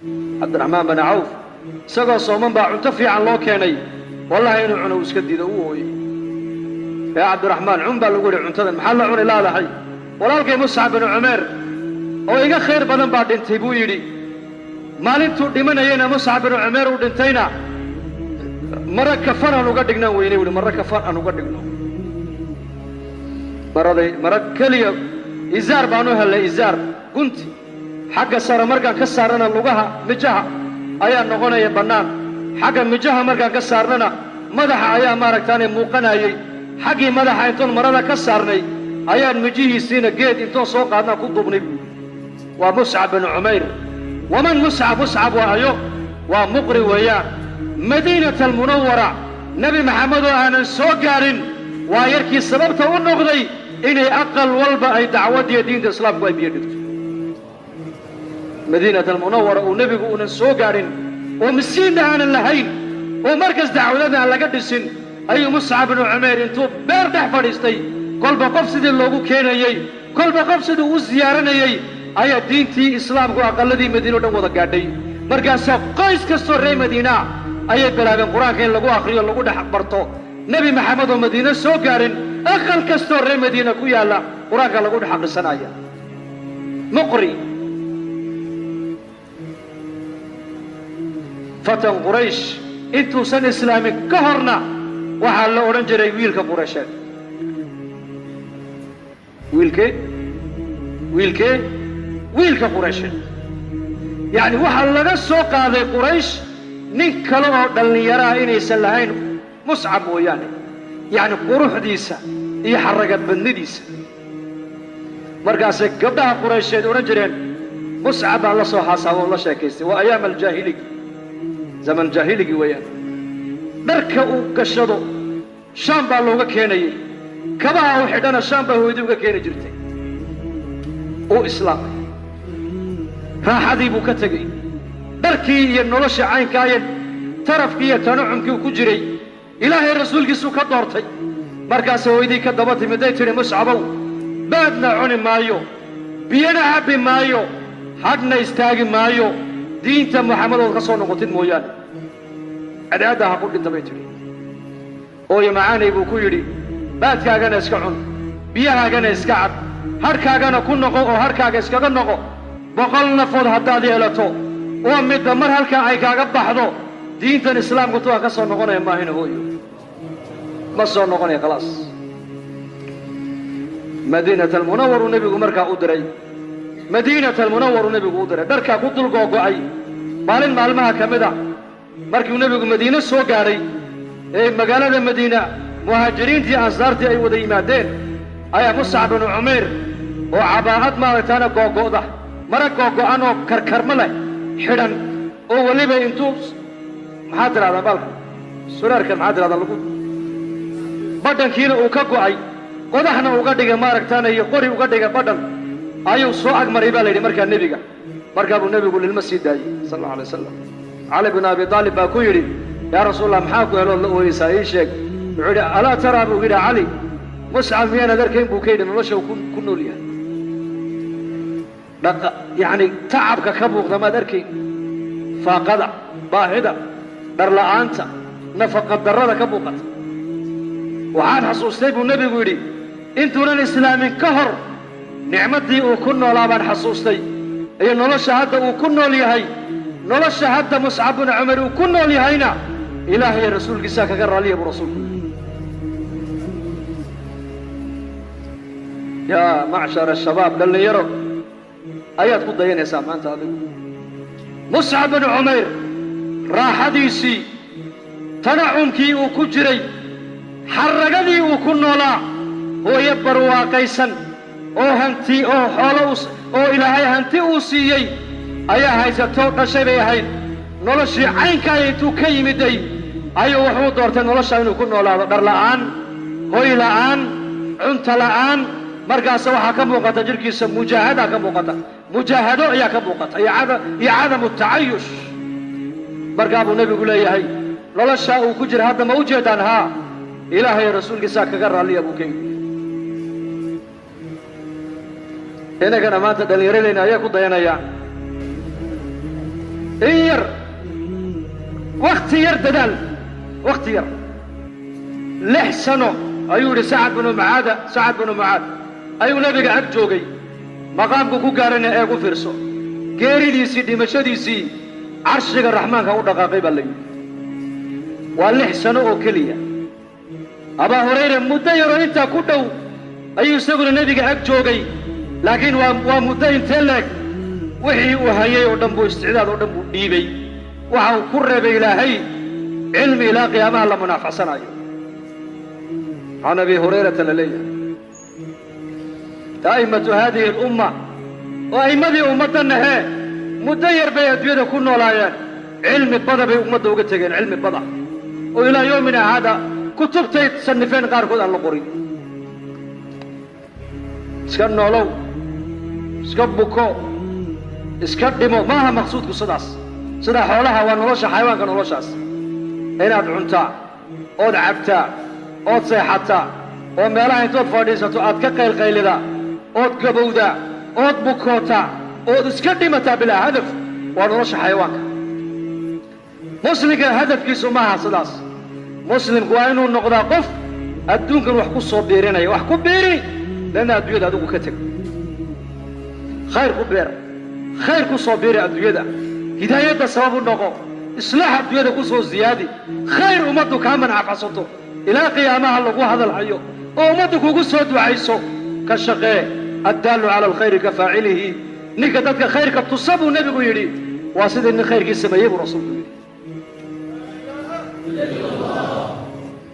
Cabdiraxmaan bin Cawf isagoo sooman baa cunto fiican loo keenay, wallahi inuu cuno uu iska diido, uu ooyey. Yaa Cabdiraxmaan, cun baa lagu yidhi cuntadan, maxaa la cuni laadahay? Walaalkay Muscab bin Cumeer oo iga khayr badan baa dhintay buu yidhi. Maalintuu dhimanayeyna Muscab bin Cumeer uu dhintayna mara kafan aan uga dhignaan weynay buuhi, mara kafan aan uga dhigno. Maraday mara keliya izaar baan u hellay, izaar gunti xagga sare markaan ka saarnana lugaha mijaha ayaa noqonaya bannaan, xagga mijaha markaan ka saarnana madaxa ayaa maaragtaane muuqanayey. Xaggii madaxa intoon marada ka saarnay ayaan mijihiisiina geed intoon soo qaadnaan ku duubnay buu yidhi. Waa Muscab bin Cumayr. Waman Muscab? Muscab waa ayo? Waa muqri weeyaan. Madiinata almunawara Nebi Maxamed oo aanan soo gaadhin waa yarkii sababta u noqday inay aqal walba ay dacwaddiiyo diinta islaamku ay biyo dhigto. Madiinata almunawara uu nebigu uunan soo gaadhin oo miskiinna aanan lahayn oo markas dacwadada aan laga dhisin ayuu Muscab binu Cumayr intuu beer dhex fadhiistay kolba qof sidii loogu keenayey, kolba qof siduu u siyaaranayey ayaa diintii islaamku aqalladii Madiina o dhan wada gaadhay. Markaasaa qoys kastoo reer Madiinaa ayay bilaabeen qur-aanka in lagu akhriyo, lagu dhex barto. Nebi Maxamed oo Madiine soo gaadhin aqal kastoo reer Madiina ku yaalla qur-aanka lagu dhex akhrisanaya. Muqri fatan Quraysh intuusan islaamin ka horna waxaa la odhan jiray wiilka Quraysheed. Wiilkee? Wiilkee? Wiilka Quraysheed. Yacni waxaa laga soo qaaday Quraysh nin kale oo dhallinyaraha inaysan lahayn Muscab mooyaane, yacni quruxdiisa iyo xarraga badnidiisa. Markaasay gabdhaha Quraysheed odhan jireen Muscab baan la soo xaasaabo oo la sheekaystay. Waa ayaam aljaahiligi, zaman jaahiligi weeyaan. Dharka uu gashado Shaam baa looga keenayey, kabaha uu xidhana Shaam baa hooyadii uga keeni jirtay. Uu islaamay, raaxadii buu ka tegey, dharkii iyo nolosha caynkaa iyo tarafkii iyo tanucumkii uu ku jiray Ilaahay rasuulkiisuu ka doortay. Markaase hooyadii ka daba timiday tidhi, Muscabow, baadna cuni maayo, biyana cabbi maayo, hadhna istaagi maayo diinta Maxamedood ka soo noqotid mooyaane. Cadceadda ha ku dhinta bay tidhi. Hooyo macaanay buu ku yidhi, baadkaagana iska cun, biyahaagana iska cab, hadhkaagana ku noqo oo hadhkaaga iskaga noqo. 100 nafood haddaad yeelato oo midba mar halkaa ay kaaga baxdo diintan islaamku tuwaan ka soo noqonaya maahina hooyo, ma soo noqonaya khalaas. Madiinata almunawaruu nebigu markaa u diray, Madiinata almunawaruu nebigu u diray, dharkaa ku dul googo'ay. Maalin maalmaha ka mid a markiu nebigu Madiine soo gaadhay ee magaalada Madiina muhaajiriintii ansaartii ay wada yimaadeen ayaa Muscab binu Cumayr oo cabaa'ad maaragtaana googo'da, mara googo'an oo karkarmo leh xidhan, oo weliba intuu maxaa tidhahdaa baalka suraarka maxaa tidhahdaa lagu badhankiina uu ka go'ay, qodaxna uga dhigay maaragtaana iyo qori uga dhigay badhan, ayuu soo agmaray baa la yidhi markaa nebiga. Markaa buu nebigu lilma sii daayey sal allau alay wasalam. Cali bin Abi Taalib baa ku yidhi, yaa Rasuulallah, maxaa ku helood la ooyeysaa, ii sheeg. Wuxuu yidhi, alaa taraa buu yidhi Cali, Muscab miyaanaad arkayn buu ka yidhi nolosha uu ku nool yahay, dhaqa yacni tacabka ka muuqda maad arkayn, faaqada, baahida, dharla'aanta, nafaqa darrada ka muuqata. Waxaan xasuustay buu nebigu yidhi intuunan islaamin ka hor nicmaddii uu ku noolaa baan xasuustay iyo nolosha hadda uu ku nool yahay. Nolosha hadda Muscab bin Cumar uu ku nool yahayna Ilaahay rasuulkiisaa kaga raalliya buu rasuulku yidhi. Yaa macshara ashabaab, dhallinyaro ayaad ku dayanaysaa maanta adigu. Muscab bin Cumayr raaxadiisii, tanacumkii uu ku jiray, xarragadii uu ku noolaa, hooyo barwaaqaysan oo hanti oo xoolo oo Ilaahay hanti uu siiyey ayaa haysatoo dhashay bay ahayd. Noloshii caynkaaya intuu ka yimiday ayuu wuxuu doortay nolosha inuu ku noolaado dhar la'aan, hoy la'aan, cunto la'aan. Markaase waxaa ka muuqata jidhkiisa mujaahadaa ka muuqata, mujaahado ayaa ka muuqata iyo cadamu tacayush. Markaa buu nebigu leeyahay noloshaa uu ku jira hadda ma u jeedaan? Haa, Ilaahay rasuulkiisaa kaga raalliya buu ka yidhi. Innagana maanta dhallinyaradeenna ayaa ku dayanayaan. In yar wakhti yar dadaal, wakhti yar 6 sano ayuu yidhi Sacad binu Mucaada, Sacad binu Mucaad ayuu nebiga ag joogay. Maqaamku ku gaarana eeg u fiirso, geeridiisii dhimashadiisii carshiga raxmaanka u dhaqaaqay baa la yidhi. Waa 6 sano oo keliya. Abaa Hurayra muddo yaroo intaa ku dhow ayuu isaguna nebiga ag joogay, laakiin waa muddo intee leeg wixii uu hayay oo dhan buu isticdaad oo dhan buu dhiibay. Waxa uu ku reebay Ilaahay cilmi ilaa qiyaamaha la munaafacsanayo. Can Abi Hurayrata la leeyahay a'immatu haadihi alumma oo a'immadii ummaddanahee muddo yar bay adduunyada ku noolaayeen, cilmi bada bay ummadda uga tegeen, cilmi bada oo ilaa yoomina haada kutubtay sannifeen qaarkood aan la qorin. Iska noolow, iska buko, iska dhimo, maaha maqsuudku sidaas. Sidaa xoolaha waa nolosha xayawaanka, noloshaas inaad cuntaa ood cabtaa ood seexataa oo meelaha intood fadhiisato aad ka qaylqaylidaa ood gabowdaa ood bukootaa ood iska dhimataa bilaa hadaf, waa nolosha xayawaanka. Muslimka hadafkiisu maaha sidaas. Muslimku waa inuu noqdaa qof adduunkan wax ku soo biirinaya, wax ku biiri, leanna adduunyada adigu ka teg, khayr ku beer, khayr ku soo biiri adduunyada, hidaayadda sabab u noqo, islaax adduunyada ku soo ziyaadi, khayr ummaddu kaa manacafsato ilaa qiyaamaha lagu hadal hayo oo ummaddu kugu soo ducayso. Ka shaqee. Addaalu cala alkhayri ka faacilihi, ninka dadka khayrka tusa buu nebigu yidhi waa sidii nin khayrkii sameeyey buu rasuulku yidhi.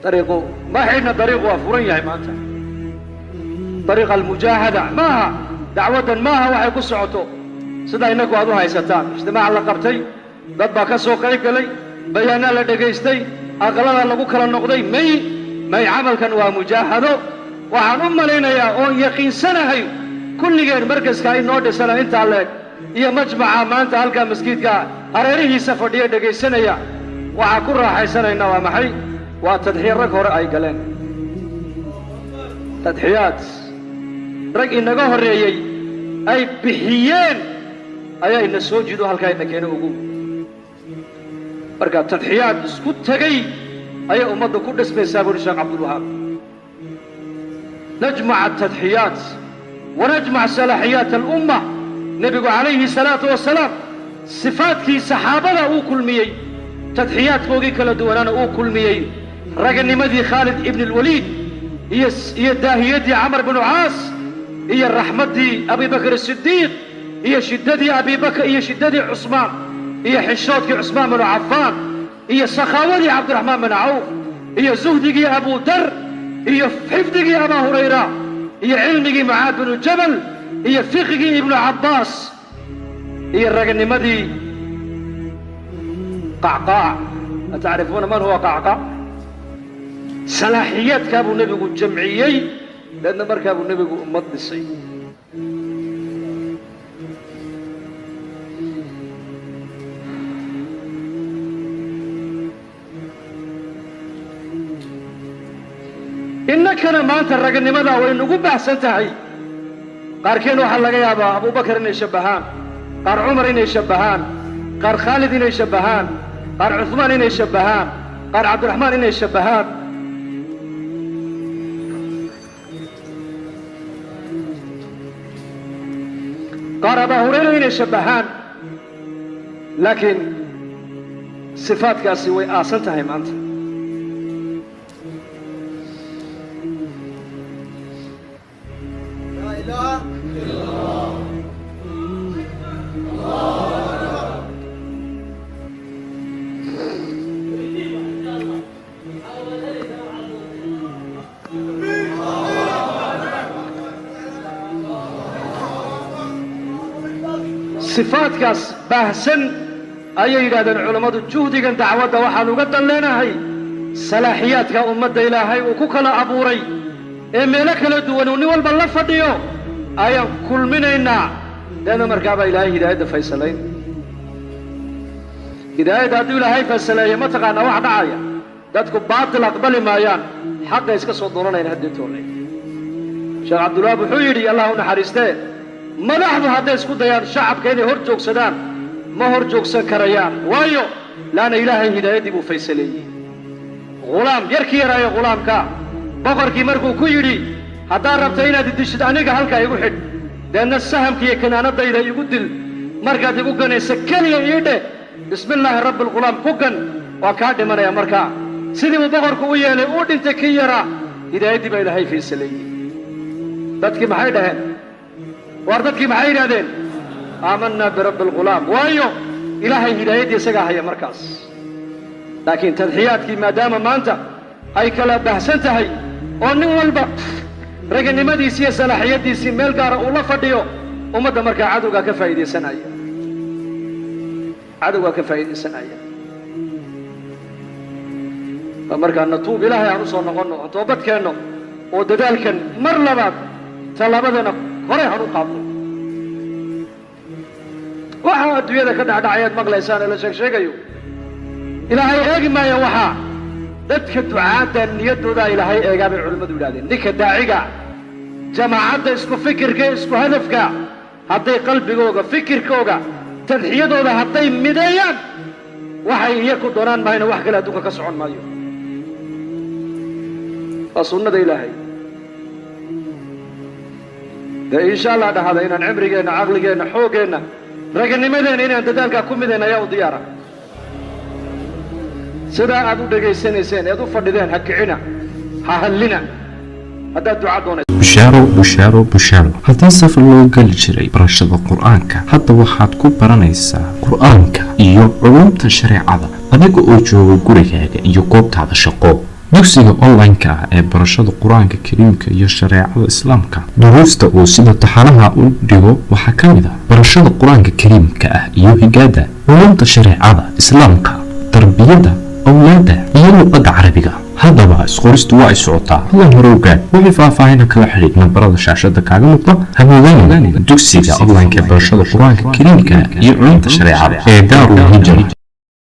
Dariiqu ma xidhna, dariiqu waa furan yahay maanta. Dariiqa almujaahada maaha, dacwaddan maaha waxay ku socoto sida innagu aad u haysataan. Ijtimaac la qabtay, dad baa ka soo qayb galay, bayaanaa la dhegaystay, aqalada lagu kala noqday. May camalkan waa mujaahado. Waxaan u malaynayaa oon yaqiinsanahay kulligeen markaska inoo dhisana intaa leeg iyo majmaca maanta halkaa maskiidka hareerihiisa fadhiya dhegaysanaya, waxaa ku raaxaysanaynaa waa maxay? Waa tadxiya rag hore ay galeen, tadxiyaad rag inaga horreeyey ay bixiyeen ayaa ina soo jiido halkaa ina keena ugu. Marka tadxiyaad isku tegey ayay ummadda ku dhismaysaa buuri Sheekh Cabdulwahaab. Najmac atadxiyaat wanajmac salaaxiyaat alumma. Nebigu calayhi salaatu wasalaam sifaadkii saxaabada uu kulmiyey, tadxiyaadkoogii kala duwanaana uu kulmiyey, raganimadii Khaalid ibn alwaliid iyo daahiyaddii Camar binu Caas iyo raxmaddii Abibakr asidiiq iyo shiddadii Abibakr iyo shiddadii Cusmaan iyo xishoodkii Cusmaan binu Cafaan iyo sakhaawadii Cabdiraxmaan bin Cawf iyo zuhdigii Abu Dar iyo xifdigii Abaa Hurayra iyo cilmigii Mucaad binu Jabal iyo fiqigii Ibnu Cabbaas iyo raganimadii Qacqaac. Atacrifuuna man huwa Qacqaac? Salaaxiyaadkaa buu nebigu jamciyey, leedna markaa buu nebigu ummad dhisay. Innakana maanta raganimadaa way nagu baxsan tahay. Qaarkeen waxaa laga yaabaa Abubakar inay shabbahaan, qaar Cumar inay shabbahaan, qaar Khaalid inay shabbahaan, qaar Cuhmaan inay shabbahaan, qaar Cabdiraxmaan inay shabbahaan. Qaar Abaa Hurayra inay shabbahaan, laakiin sifaadkaasi way aasan tahay maanta. لا إله إلا الله. Sifaadkaas baahsan ayay yidhahdeen culammadu, juhdigan dacwadda waxaan uga dan leenahay salaaxiyaadka ummadda Ilaahay uu ku kala abuuray ee meelo kala duwan uu nin walba la fadhiyo ayaan kulminaynaa. Leanna markaabaa Ilaahay hidaayadda faysalayn. Hidaayadda hadduu Ilaahay faysaleeyo, ma taqaanaa wax dhacaya? Dadku baatil aqbali maayaan, xaqa iska soo doonanayaan haddeetoole. Sheekh Cabdulwahaab wuxuu yidhi, Allah u naxariistee, madaxdu hadday isku dayaan shacabka inay hor joogsadaan Ma hor joogsan karayaan. Waayo, laanna Ilaahay hidaayaddii buu faysaleeyey. Ghulaam yarkii yaraayo, ghulaamka boqorkii markuu ku yidhi: "Haddaad rabta inaad idishid, aniga halkaa igu xidh, deedna sahamka iyo kinaanadayda igu dil. Markaad igu ganaysa keliya ii dheh 'Bismi illaahi rabbi alghulaam' ku gan, waan kaa dhimanaya." Markaa sidii buu boqorku u yeelay. Uu dhintay kii yaraa. Hidaayaddii baa Ilaahay faysaleeyey. Dadkii maxay dhaheen? Waar, dadkii maxay yidhahdeen? "Aamanaa birabbi alghulaam." Waayo, Ilaahay hidaayaddii isagaa haya markaas. Laakiin tadxiyaadkii maadaama maanta ay kala bahsan tahay oo nin walba raganimadiisii iyo salaaxiyaddiisii meel gaara uu la fadhiyo, ummadda markaa cadowgaa ka faa'iidaysanaya, cadowgaa ka faa'iidaysanaya. Markaa natuub, Ilaahay aan u soo noqonno, aan toobad keenno oo dadaalkan mar labaad tallaabadana hore han u qaadno. Waxaa adduunyada ka dhacdhacayaad maqlaysaan ee la sheeg sheegayo, Ilaahay eegi maayo. Waxaa dadka ducaadda niyaddoodaa Ilaahay eegaa bay culimmadu yidhahdeen. Ninka daaciga, jamaacadda isku fikirka, isku hadafka, hadday qalbigooga, fikirkooga, tadxiyadooda hadday mideeyaan, waxay iyaku doonaan maayna wax kale adduunka ka socon maayo. Waa sunnada Ilaahay. Dee insha Allah dhahada inaan cimrigeenna, caqligeenna, xooggeenna, raganimadeenna inaan dadaalkaa ku midayna ayaa u diyaara. Sidaa aad u dhegaysanayseen eed u fadhideen, ha kicina, ha hadlina haddaad duca doonayso. Bushaaro, bushaaro, bushaaro! Haddii safar loo geli jiray barashada Qur-aanka, hadda waxaad ku baranaysaa Qur-aanka iyo culumta shareecada adiga oo jooga gurigaaga iyo goobtaada shaqo. Dugsiga online-ka ah ee barashada Qur-aanka Kariimka iyo shareecada Islaamka, duruusta uu sida taxanaha u dhigo waxaa ka mid ah barashada Qur-aanka Kariimka ah iyo higaada, culumta shareecada Islaamka, tarbiyada awlaadda iyo luqadda Carabiga. Haddaba isqoristu waa ay socotaa, hadan hore ogaad. Wixii faahfaahina kala xidhiidh nambarada shaashada kaaga muuqda. Hamoodaan dugsiga online-ka ee barashada Qur-aanka Kariimka iyo culumta shareecada ee Daarul Hijra.